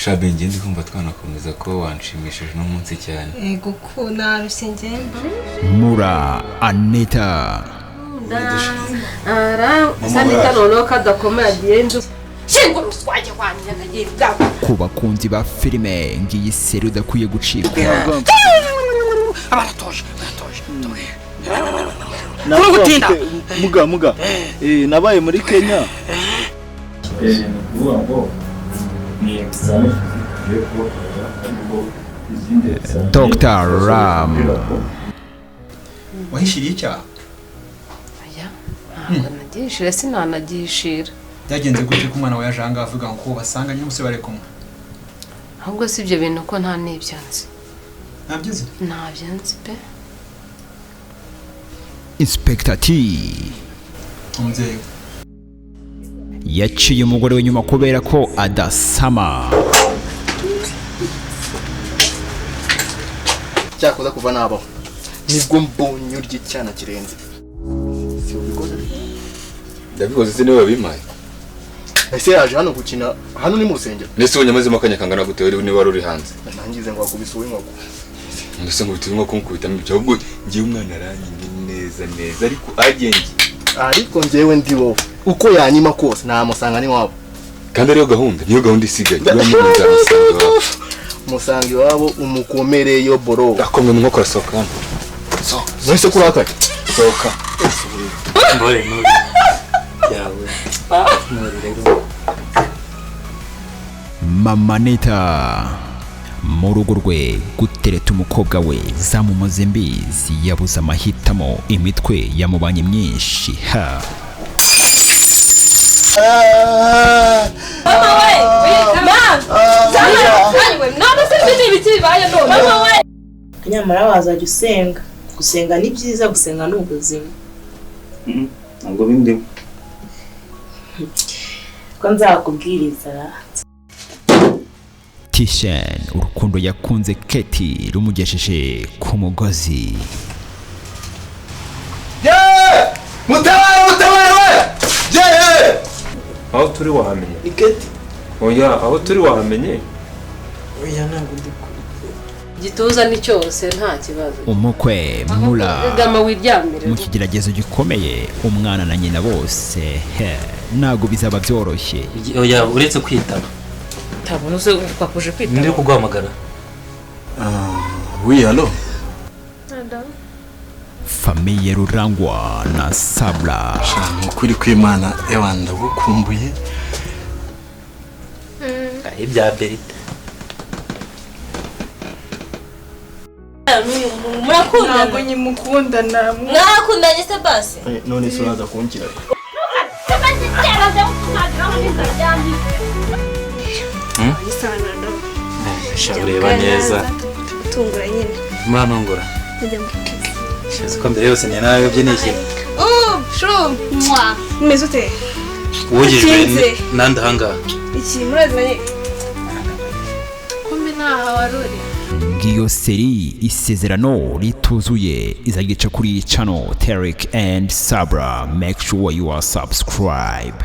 Shabe, njye ndi kumva twanakomeza ko wanshimishije uno munsi cyane. Yego, ko narushye ngemba. Mura Anita. Sanita noneho kadakomeye agiye nzu shinga uruswage wanjye nagiye bwawe. Ku bakunzi ba filime, ngiyi série udakwiye gucikwa. Baratoje, baratoje. Nakuvuga muga muga, nabaye muri Kenya. Ni ukuvuga ngo ni examen tugiye kubakorera, ariko izindi examen Dr. Ram. Wahishiriye icyaha? Oya, ntabwo nagihishira, sinanagihishira. Byagenze gute ko umwana we yaje ahangaha avuga ngo basanga nyine bari kumwe? Ahubwo si ibyo bintu, ko nta n'ibyo nzi. Ntabyo uzi? Ntabyo nzi pe. Inspector T umubyeyi we yaciye umugore we nyuma kubera ko adasama. Cyakoza kuva nabaho nibwo mbonye urya icyana kirenze. Si ubikoze? Ndabikoze se? Niwe wabimpaye. Ese yaje hano gukina? Hano ni mu rusengero. Ndetse ubonye amazemo akanya kangana gute wari niba wari uri hanze? Nangize ngo wakubise uw'inkoko. Mbese ngo bituma kunkubitamo ibyo? Ahubwo ngewe umwana aranyimye neza neza, ariko agenge. Ariko njyewe ndi wowe, uko yanyima kose namusanga n'iwabo. Kandi ariyo gahunda, niyo gahunda isigaye. Niba muri nzamusanga iwabo. Musanga iwabo, umukomereyo boro. Akomwe mu nkokora, sohoka hano. Nahise kurakaye. Sohoka. Mbore nuri yawe nuri rero. Mama Nita mu rugo rwe gutereta umukobwa we zamumaze mbizi, yabuze amahitamo, imitwe yamubanye myinshi ha. Mama we, mama none se ibi ni ibiki bibaye none, mama we? Nyamara wazajya usenga. Gusenga ni byiza, gusenga ni ubuzima. Ntabwo bindimo. Ko nzakubwiriza. Tishen urukundo yakunze Keti rumugejeje ku mugozi. Mutabare, mutabare we! Ye! Aho turi wahamenye? Ni Keti. Oya, aho turi wahamenye? Oya, ntabwo ndi kure. Igituza ni cyose, nta kibazo. Umukwe Mura gama wiryamire. Mu kigeragezo gikomeye, umwana na nyina bose he, ntabwo bizaba byoroshye. Oya, uretse kwitaba. Tabona uze twakuje kwitaba. Ndi kuguhamagara. Oui, allo. Famille Rurangwa na Sabra. Ni ukuri kw'Imana, ewa, ndagukumbuye. Ibya Berita. Murakundana? Ntabwo nyimukunda namwe. Mwarakundanye se basi? None se uraza kunkira? Sha, ureba neza. Tungura nyine. Muranongora. Njya mu Shize ko mbere yose ni narayobye nishyira. Oh, shu. Mwa. Umeze ute? Wogejwe Utinze. nandi ahangaha. Iki murazanye? Kumbe ntaha wari uri. Ngiyo série Isezerano Rituzuye izagica kuri channel Terek and Sabra. Make sure you are subscribe.